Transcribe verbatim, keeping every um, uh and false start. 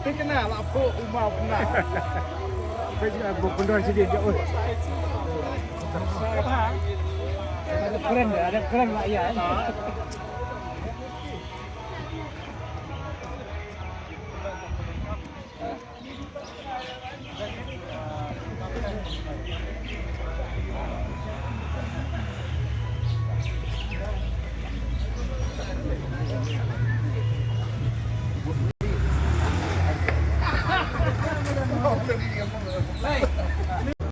Tikna la pho uma pna. Pejna bo pundor sidi je oi. Ada keren, ada keren lah ya.